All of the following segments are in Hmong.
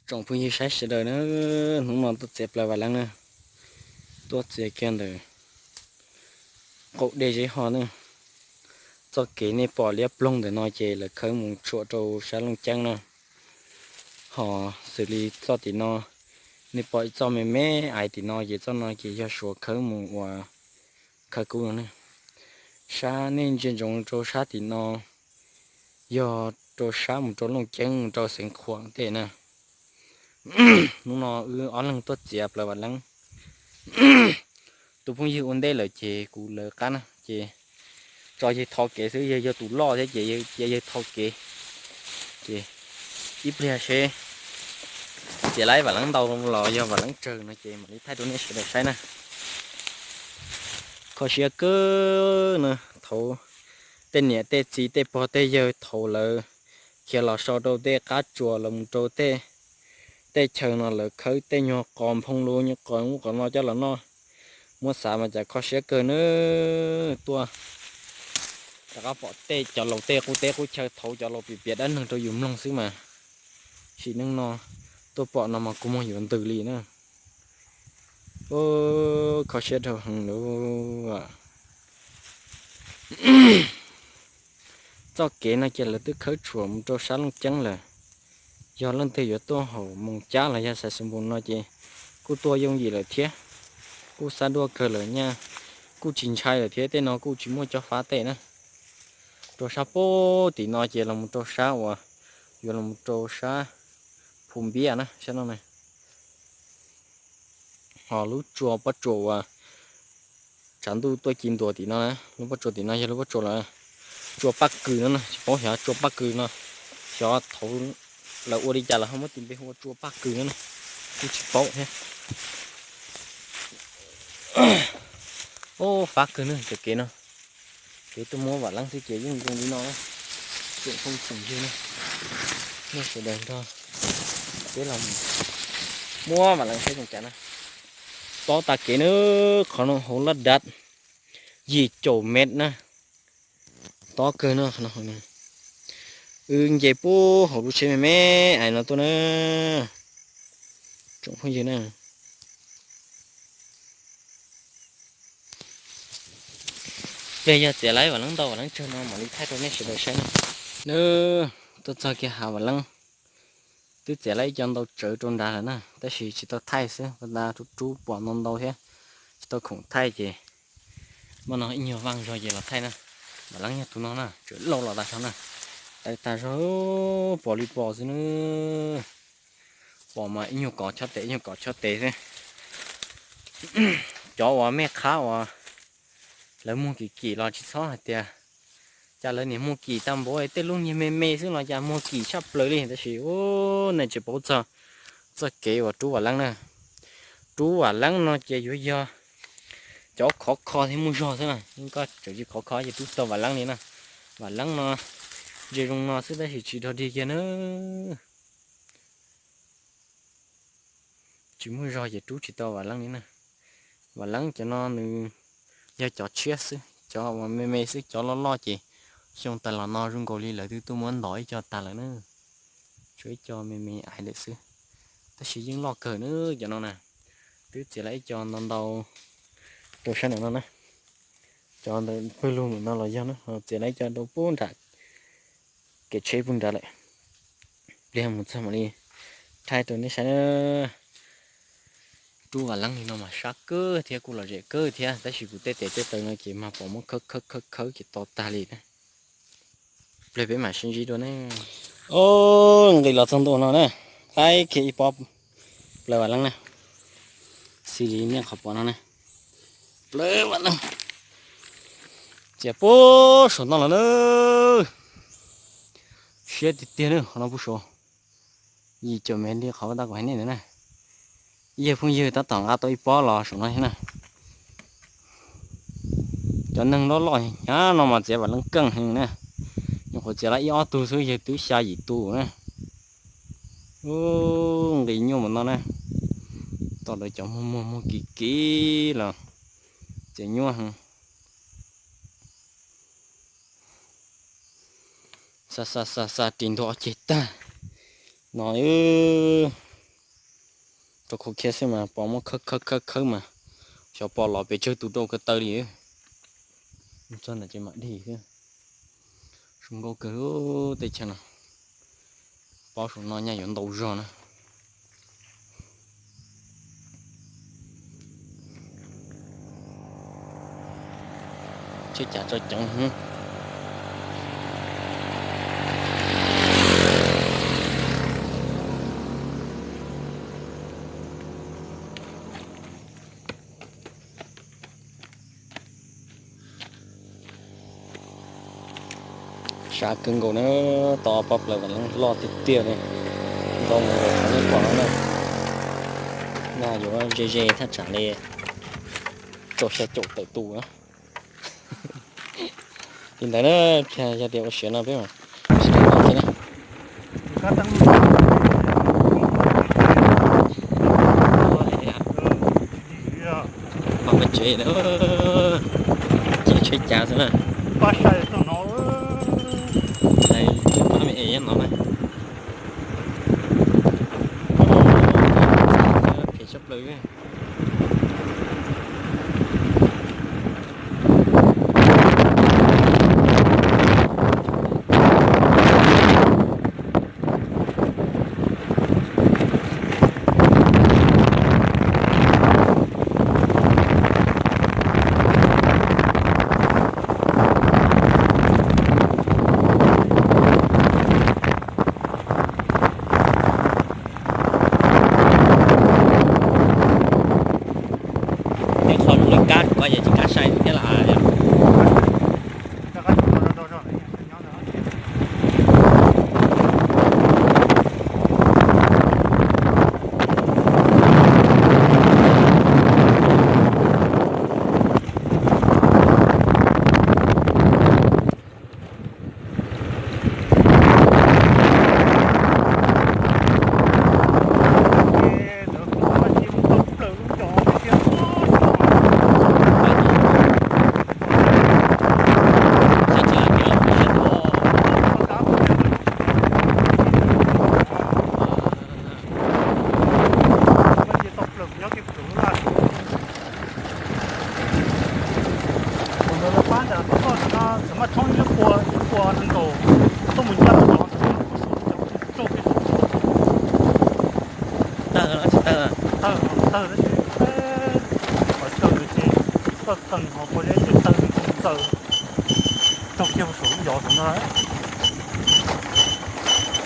Tsoom phooj ywg saib sawv daws na, hnub no tuaj txiav plaws vam leeb na, tuaj txiav kiag ntawm qaum dej zeb ho na. Txoj kev nej pom liab ploog ntawm no ces lawv khawb mus tshuam rau sab Looj Ceeb na. Ho xws li txoj tim no, nej pom ib txoj me me aiv tim no ces txoj no ces yog Suav khawb mus ua khawb kub no na. Sab nej ntsia ntsoov rau sab tim no yog rau sab mus rau Looj Ceeb mus rau Xeev Khuam tej na. Hnub no wb ob leeg tuaj txiav plaws vam leeb. Tus phooj ywg ua ntej lawm ces kuv lawv qab na ces tso yawg tho kev xwb, yawg yog tus loj thiab ces cia yawg tho kev. Ces ib pliag seb txiav laib vam leeb ntau los yog vam leeb tsawg no ces mam li thaij rau nej sawv daws saib na. Kho siab kawg na, thaum tej niam tej txiv tej pog tej yawg thaum lawv khiav los so rau tej qab tsuas los mus rau tej teb chaws no lawv khawb tej nyuag qos nphoo lus nyuag qos ub qos no coj los noj. Muab xav mas cas kho siab kawg na. Tuaj rov qab pom tej cov laus tej qub teb qub chaw thaud cov laus piav piav dab neeg rau yus mloog xwb mas sim neej no tuaj pom no mas kua muag yuav ntws li na. Kho siab dhau heev lawm. Txoj kev no ces lawv twb khawb tshuam mus rau sab Looj Ceeb lawm. Yog leej twg yuav tuaj haum Moos Cab los yog Xais Xoo Npoos no ces kuj tuaj yooj yim lawm thiab, kuj xab duaj kawg lawm nyaj, kuj tsis ntshai lawm thiab, tej no kuj tsis muaj cob fab tej na. Rau sab pem tim no ces los mus rau sab uas yuav los mus rau sab Phu Npiab na, sab no na. Ho lub tsua pob tsuas uas tshav ntuj tuaj ci ntua tim no na, lub pob tsuas tim no yog lub pob tsuas lawm, tsua Paj Kws no na, tsis paub xyov tsua Paj Kws no, xyov thaud lawv ua li cas lawv ho muab tis npe hu ua tsua Paj Kws no na, kuj tsis paub thiab. Ub, fab kawg na cov kev no. Kev tuaj muab vam leeb xwb ces yeej zoo li no na. Tsoom phooj tsoom ywg na, nej sawv daws nrog peb los muab vam leeb saib zoo cas na. Tob tas kev na, qhov no hauv laj dav yim caum mev na. Tob kawg no, wb nce puag hauv lub tsheb me me ais no tuaj na. Tsoom phooj ywg na, pliag yog txiav laib vam leeb ntau vam leeb tsawg no mam li thaij rau nej sawv daws saib na. Nws tuaj txog kiag hav vam leeb, twb txiav laib ib co ntau tsawv rau nrad lawm na, tab sis tsis tau thaij xwb, ua tas rub rub pom ntau ntau thiab, tsis tau khoom thaij ces mas no ib nyuag vaj zog ces los thaij na. Vam leeb yog tus no na, tsawv lauj los tas zog na, tawv tas zog, pom li pom xwb na. Pom mas ib nyuag kov chob tes ib nyuag kov chob tes xwb. Cov uas mej qhab uas lawv muag kim kim los tsis txhob hais tias cas lawv niam muag kim tag npaum, tej lub niag me me xwb los cas muag kim tshaj plaws li, tab sis ub, nej tsis paub txog txoj kev uas rub vam leeb na. Rub vam leeb no ces yuav yog cov khov kho thiab muaj zog xwb na, yeej koj tseem tsis khov kho ces rub tsis tau vam leeb li na. Vam leeb no ntsia zoo no xwb tab sis tsis dog dig kiag na. Tsis muaj zog ces rub tsis tau vam leeb li na. Vam leeb cov no nws yog cov tshiab xwb, cov uas me me xwb, cov loj loj ces xyoo tas los no zoo nkaus li lawv twb tuaj muab ntov ib co tag lawm na. Tshuav ib co me me aiv lawm xwb, tab sis yeej loj kawg na cov no na. Twb txiav laib ib co ntau ntau rau sab nram no na. Cov ntawm pawg lug nram no los yog na, txiav laib ib co rau puag nram kev tsheb puag nrad lawm. Pliag mus txog mam li thaij rau nej saib na. Rub vam leeb li no mas sab kawg thiab kuj lom zem kawg thiab, tab sis kuv tej tes tej taw no ces mas pom muab khawb khawb khawb khawb ces to tag li na. Pliag peb mam sib ntsib dua ne. Nqis los txog ntua no na, thaij kiag ib pob plaws vam leeb na, xws li nej qhov pom no na, plaws vam leeb txiav puag saum no los na. Siab tiag tiag na, qhov no puag saum yim caum mev li qhov tab kuv hais nej ntawd na. Ib yawg phooj ywg tab tom nqa tau ib pob los saum no thiab na. Cov neeg loj loj hnyav no mas txiav vam leeb keej heev na. Nyuam qhuav txiav lawm ib ob tug xwb yawg twb xya yim tus na. Ub, nqis nyuaj mus no na. Tom ntawd cov muag muag muag kim kim los txiav nyuaj heev. Xa xa xa xa ris ntua ceg tag no. Rau khau khiab xwb mas pos muab khawb khawb khawb khawb mas xyov pos los pes tsawg tus rau ko taw li. Txog ntawm ces mam dig xwb. Zoo nkauj kawg teb chaws no. Paub saum no nyaj yuav ntau zog na. Tsheb cav tso ceev. Sab kawg nkaus na, tau pob plaws mas loj tiag tiag li. Ntau mus rau qhov nej pom no na. Naj yuav ze ze thaj tsam li rau xya caum tawm tus na. Li ntawd na, yog tias ua siav no peb mam sib nrog tau xwb na. Pom peb tsev na, ces tsheb cav xwb na. Pab me es nyob no na. Phem tshaj plaws. Teb qho zoo li kab rau koj ces tsis kav sai thiab los yog. Tus ntawd lawv pab ntawd pab koj no txawm maj tshoob ib lub pua ib pua nees nkaum, tuaj mus ncaj rau tod ntawd tuaj mus rau saum rau kiag saum tawg los tsis tawg? Tawg, tawg, qhov chaw ntawd ces txoj theem ho puas yog ib tug tawg ntxaws raug kiag saum lub yov saum no.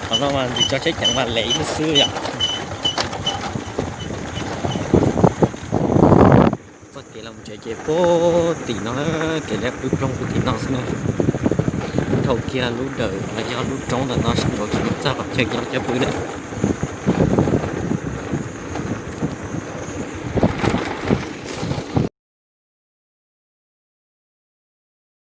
Qhov no mas nws tso tsheb ceev mas lem ib lub xwb yom. Txoj kev los tsev ces puag tim no, kev liab ploog puag tim no xwb na. Dhau kiag lub dawm los yog lub roob ntawm no sab nraud tsis txog qhov chaw kev coj pw na.